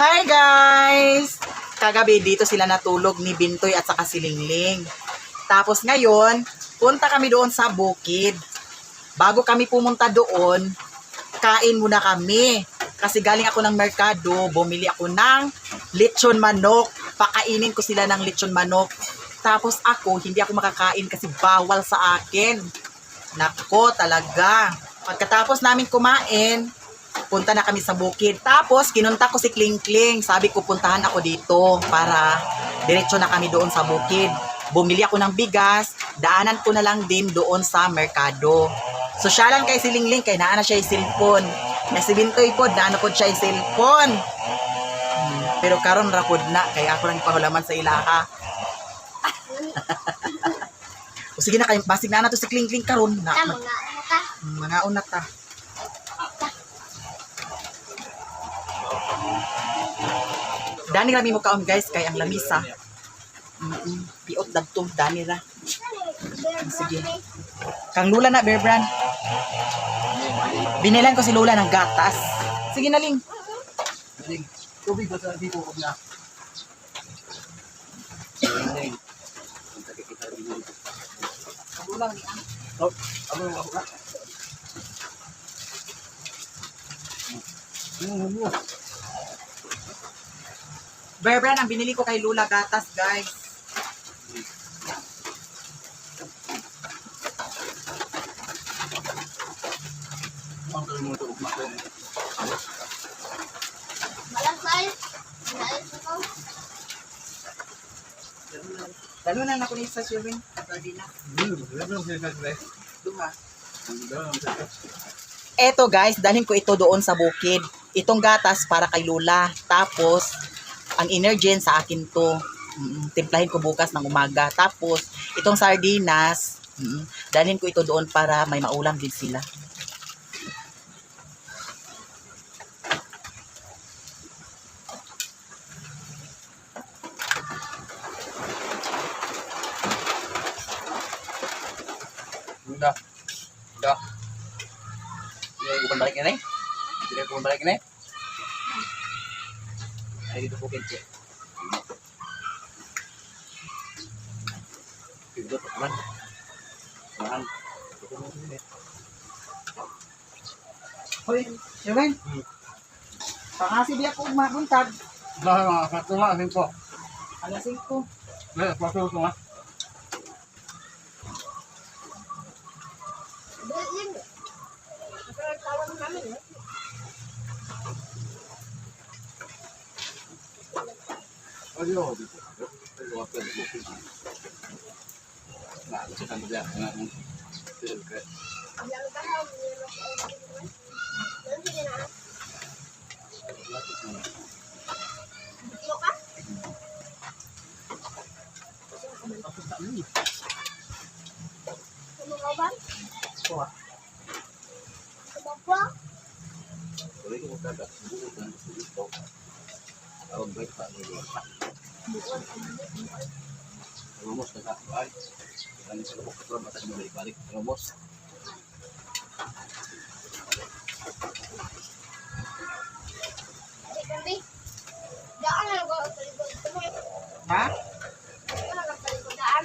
Hi guys! Kagabi dito sila natulog ni Bintoy at saka si Lingling. Tapos ngayon, punta kami doon sa bukid. Bago kami pumunta doon, kain muna kami. Kasi galing ako ng merkado, bumili ako ng lechon manok. Pakainin ko sila ng lechon manok. Tapos ako, hindi ako makakain kasi bawal sa akin. Nako, talaga. Pagkatapos namin kumain, punta na kami sa bukid. Tapos, kinunta ko si Kling Kling. Sabi ko, puntahan ako dito para diretso na kami doon sa bukid. Bumili ako ng bigas, daanan ko na lang din doon sa merkado. Sosyalan kay si Lingling, kay naa na siya yung cellphone. Na si Bintoy pod, naano pod siya yung cellphone. Pero karon ra pod na, kay ako lang pahulaman sa ilaha. O sige na, kay basig na na to si Kling Kling karon na. Tama nga, ano ka? Mga una ta. Dani rami mo kaon guys kay ang lamisa. Piot dadto dani ra. Sige. Kang Lula na Bear Brand. Binilan ko si Lula ng gatas. Sige na Ling. Tubig ba sa dito ko na? Kang Lula ni ang. Oh, amo ako na. Ano? Bear Brand ang binili ko kay Lula gatas guys. Ang kami mo ito ugma ko. Walang size. Wala ko. Lalo na nako ni sa Sherwin. Ready na. Duha. Eto guys, dalhin ko ito doon sa bukid. Itong gatas para kay Lula. Tapos, ang Energen sa akin to. Timplahin ko bukas ng umaga. Tapos, itong sardinas, dalhin ko ito doon para may maulam din sila. Lula. Lula. Hindi ko balik na eh. Hindi ko balik na eh. Ay dito po kinche. Dito pa man. Man. Hoy, Sherwin. Pangasi di ako mabuntag. Dahil mga katulad asin ko. Alas 5. Eh, pasok ko nga. Yun. Tawag namin eh. Ayo, dito. Ayo, apa yang mau Nah, kasi kan dia nga ng Ang kahaw, meron sa Doon, sige na. Mo ka? Sumukaw Kuha. Sumukwa? Rumos na sa ay. Ano sa lubok ko mata mo balik rumos. Sige, kumbi. Daan na lang sa likod. Ha? Daan na lang sa likod. Daan.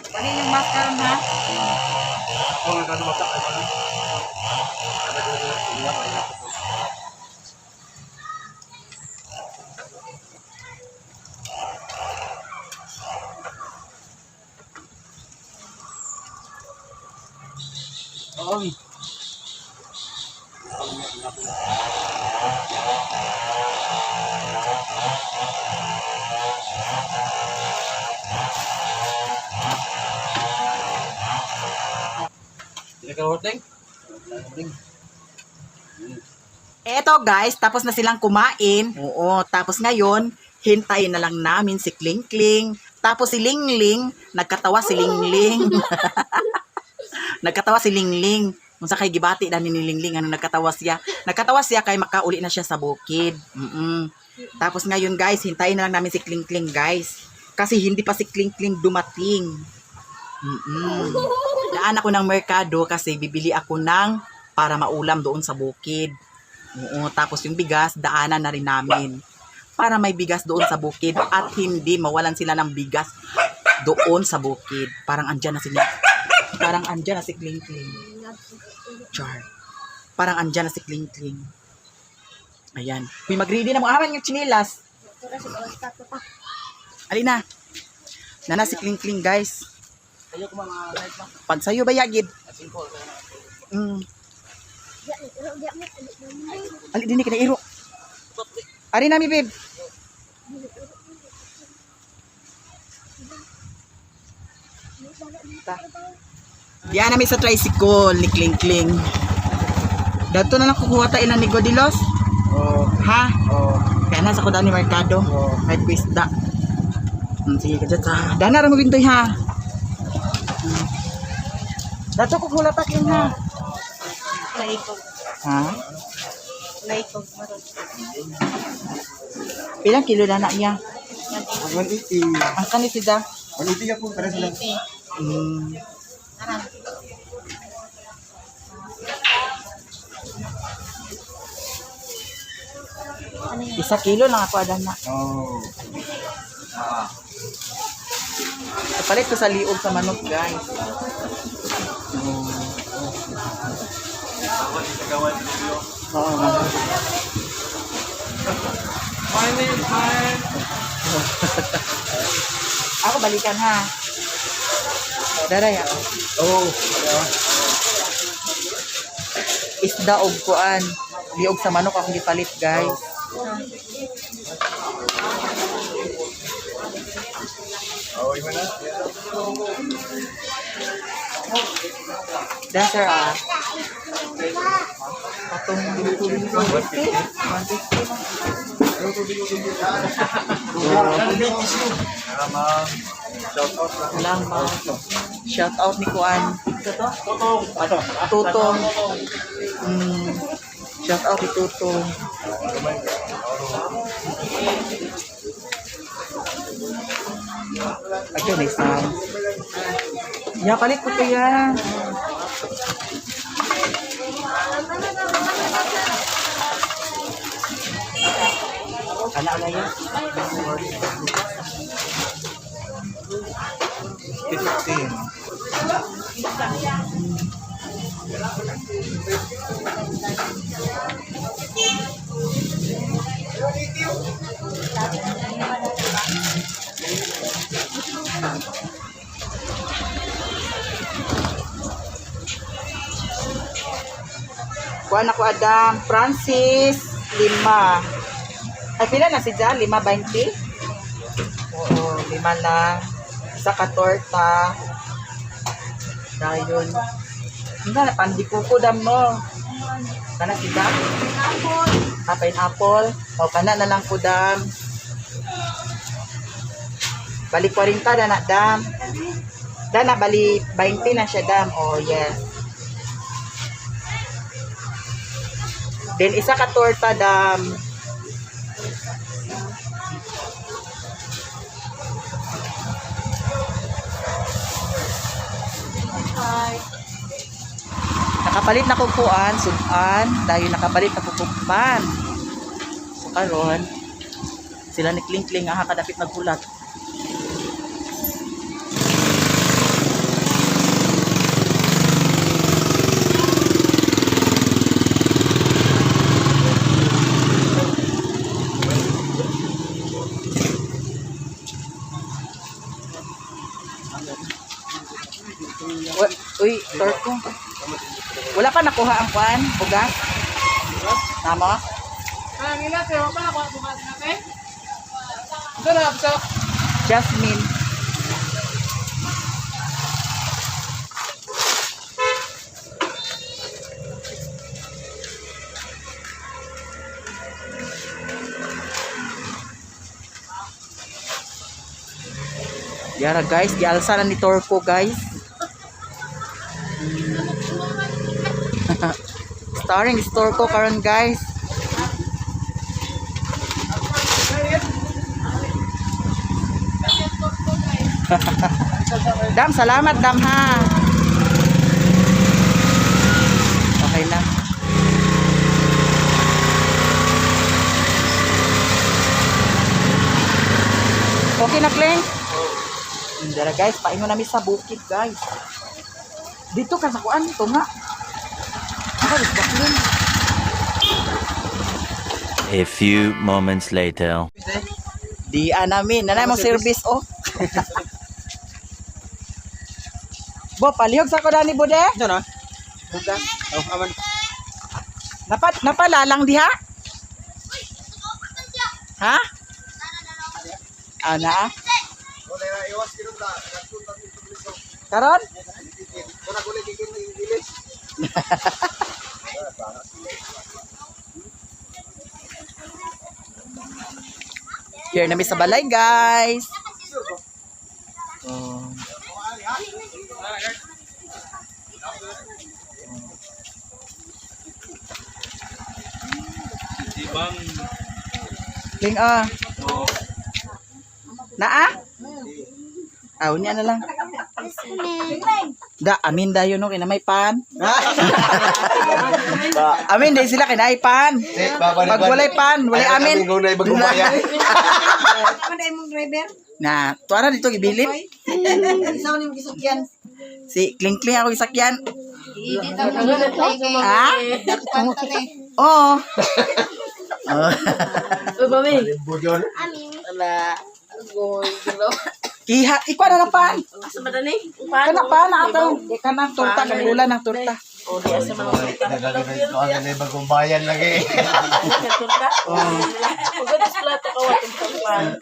Panin yung mask karon ha? Oh, nagkano ba ka? Oo. Hindi ka holding? Holding. Eto guys, tapos na silang kumain. Oo, tapos ngayon, hintayin na lang namin si Kling Kling. Tapos si Lingling, nagkatawa si Lingling. Nagkatawa si Lingling. Unsa kay gibati dani ni Lingling ano nagkatawa siya. Nagkatawa siya kay makauli na siya sa bukid. Tapos ngayon guys, hintayin na lang namin si Kling Kling guys. Kasi hindi pa si Kling Kling dumating. Daan ako ng merkado kasi bibili ako ng Para maulam doon sa bukid. Oo, tapos yung bigas, daanan na rin namin. Para may bigas doon sa bukid at hindi mawalan sila ng bigas doon sa bukid. Parang andyan na sila. Parang andyan na si Kling Kling. Char. Parang andyan na si Kling Kling. Ayan. Uy, mag-ready na mo. Aman yung chinilas. Alina. Nana si Kling Kling, guys. Pag sayo ba yagid? Ali din kina iro. Ari nami, babe. Ta. Diyan nami sa tricycle ni Kling Kling. Dato na lang kukuha ta ilan ni Godilos. Oh, Ha? oh, Kaya nasa ko ni Mercado. oh. Kahit ko isda. Sige ka dyan sa. Dana ra mo bintoy ha. Dato ko hula ta Kling ha. Laikog. Ha? Laikog. Maron. Pilang kilo na na niya? 180. Ang kani sida? 180 ka po, para sila. Isa kilo lang ako adan na. Oh. Ah. Kapalit ko sa liog sa manok, guys. Oo. Ako balikan ha. Daray ako. Oh. Isda og kuan. Liog sa manok akong gipalit, guys. Oh, iba na. Da sir ah. Patong 150. 150. Salamat. Shout out ni Kuan. Tutong. Tutong. Shout out ni Tutong. Ito, may sound. Ya, palit ko to yan. Kana na yan. 15. Kuan ako Adam, Francis, lima. Ay, pila na si Jan? Lima, 20? Oo, lima lang. Isa ka torta. Dayon. Hindi na, pandikuko dam no. Kana si Dam? Pineapple. Ah, pineapple. O, kana na lang ko dam. Balik 40 na na, dam. Dana, bali 20 na siya, dam. Oh, yes. Then, isa ka torta, dam. Nakapalit na kukuan, sudan, dahil nakapalit na kukupan. So karon, sila ni Kling Kling aha kadapit naghulat. Uy, torko. Wala pa nakuha ang kwan, bugas? Tama? Jasmine. Yara guys, gialsa na ni Torco guys. Starring is Torco karon guys. Dam, salamat dam ha. Okay. na. Okay na, Kleng? Dara guys, paingon namin sa bukid, guys. Dito ka sa kuan, ito nga. Ako, isda, Kleng. A few moments later. Di namin. Nanay mo service, oh. Bo, palihog sa ko dani, Bude. Ito na. Bugas. Oh, aman. Napalalang diha? Ha? Ana? Karon? Here na mi sa balay, guys. Oh. Ling ah. Naa? Aw niya na lang. Da amin dayon no kay na may pan. Amin day sila kay naay pan. Pag walay pan, walay amin. Gunay bagong bayan. Ano na imong driver? Na, tuara dito gibilin. Isa ni mong gisakyan. Si Klingkling ako isakyan. Dito ang Ha? Oo. Oh. Bujon. Iha, ikuha na lang pan. Kana pan, ataw. Kana torta, kanula ng torta. Nagagalit bagong bayan lagi.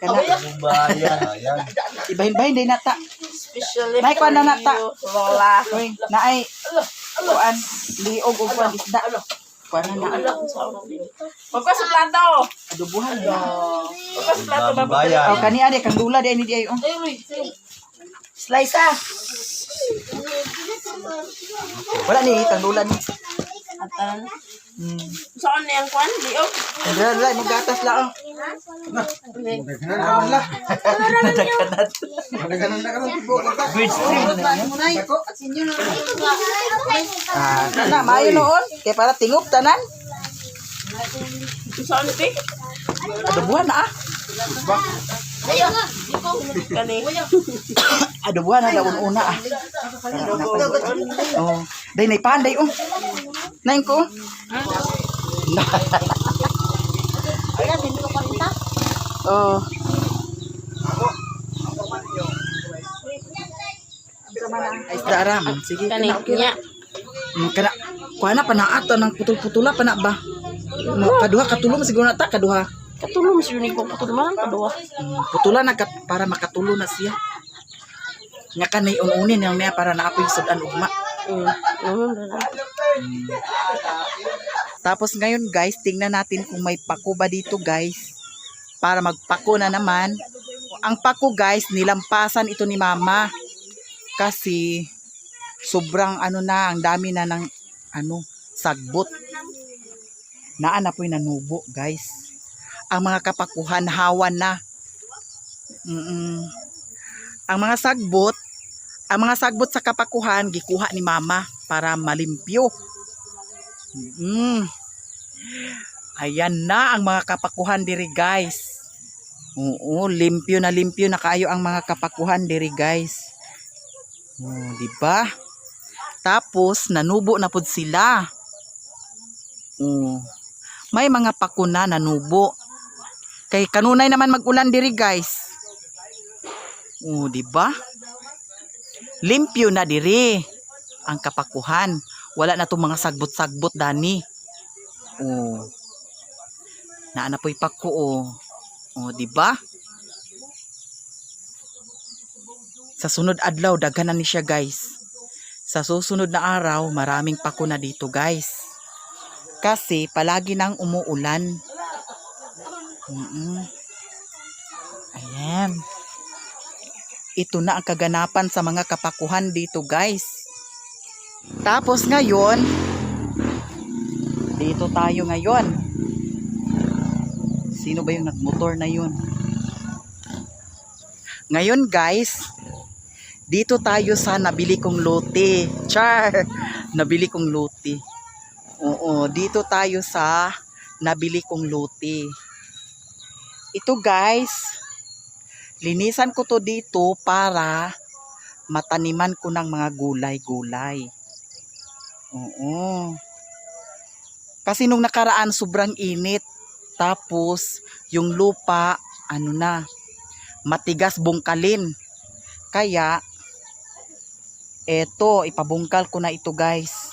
Kana Bagong bayan. Ayan. ibahin-bahin day nata. Nay kuan na nata. Uy, naay kuan liog og kuan isda. Kuan na na. Pagka sa plato. Adubuhan na. Pagka sa plato. Bagong bayan. Oh, kani ade kang dula di ni di ay oh. Slice ah. Wala ni kang dula ni. Saan na yung kwan? Liog. Dala dala mo gatas la oh. Wala. Nagkanat. Ah, kana maayo noon kay para tingob tanan. Saan ni? Adubuhan na ah. Kani. Adubuhan na daw una ah. Oh, day nay pan day oh. Nain ko. Oh. Ay, isda ram. Sige, Kani. kana, okay ra. Nya. Kana kuha na panaato ng putol-putula pa na ba? No, kaduha katulo man siguro na ta kaduha. Katulong si Unico. Putol man. Kaduha. Putula na kat, para makatulo na siya. Nya kanay ununin yang niya para naapoy sudan ugma. Tapos ngayon guys, tingnan natin kung may pako ba dito guys. Para magpako na naman. Ang pako guys, nilampasan ito ni mama. Kasi sobrang ano na, ang dami na ng ano, sagbot. Naa na po'y nanubo guys. Ang mga kapakuhan, hawan na. Mm-mm. Ang mga sagbot, ang mga sagbot sa kapakuhan, gikuha ni mama para malimpyo. Ayan na ang mga kapakuhan diri guys. Oo, limpyo na kaayo ang mga kapakuhan diri guys. Oh, di ba? Tapos nanubo na pud sila. Oo. May mga pako na nanubo. Kay kanunay naman mag-ulan diri guys. Oh, di ba? Limpyo na diri ang kapakuhan. Wala na tong mga sagbot-sagbot dani. Oh. Naa na po'y pako oh. Oh, di ba? Sa sunod adlaw daghan na ni siya guys. Sa susunod na araw, maraming pako na dito guys. Kasi palagi nang umuulan. Ayan. Ito na ang kaganapan sa mga kapakuhan dito guys. Tapos ngayon, dito tayo ngayon. Sino ba yung nagmotor na yun? Ngayon guys, dito tayo sa nabili kong lote. Char! Nabili kong lote. Oo, dito tayo sa nabili kong lote. Ito, guys, linisan ko to dito para mataniman ko ng mga gulay-gulay. Oo. Kasi nung nakaraan sobrang init. Tapos yung lupa ano na, matigas bungkalin. Kaya eto, ipabungkal ko na ito, guys.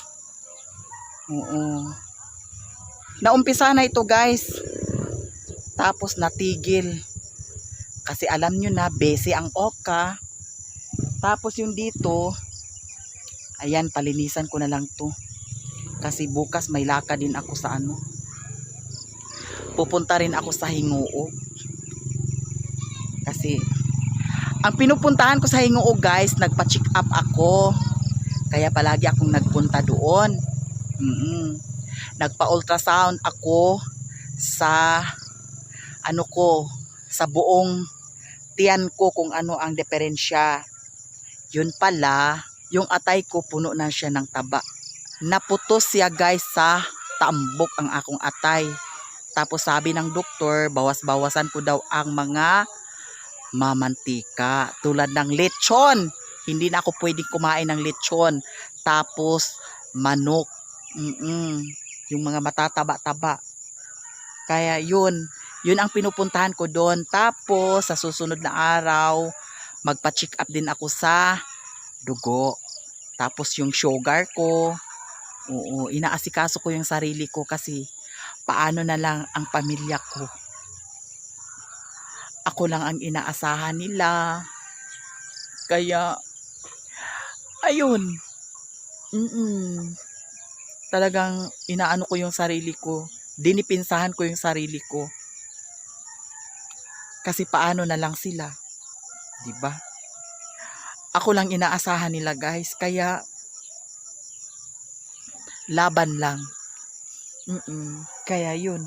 Oo. Naumpisa na ito, guys. Tapos natigil. Kasi alam nyo na, busy ang oka. Tapos yung dito, ayan, palinisan ko na lang to. Kasi bukas may lakad din ako sa ano. Pupunta rin ako sa Hinguog. Kasi, ang pinupuntahan ko sa Hinguog, guys, nagpa-check up ako. Kaya palagi akong nagpunta doon. Nagpa-ultrasound ako sa ano ko, sa buong tiyan ko kung ano ang diferensya. Yun pala, yung atay ko puno na siya ng taba. Naputos siya, guys, sa tambok ang akong atay. Tapos sabi ng doktor, bawas-bawasan ko daw ang mga mamantika. Tulad ng lechon. Hindi na ako pwedeng kumain ng lechon. Tapos manok. Yung mga matataba-taba. Kaya yun, yun ang pinupuntahan ko doon. Tapos sa susunod na araw, magpa-check up din ako sa dugo. Tapos yung sugar ko. Oo, inaasikaso ko yung sarili ko kasi paano na lang ang pamilya ko. Ako lang ang inaasahan nila. Kaya, ayun. Talagang inaano ko yung sarili ko. Dinipinsahan ko yung sarili ko. Kasi paano na lang sila. 'Di ba? Ako lang inaasahan nila, guys. Kaya laban lang. Kaya yun.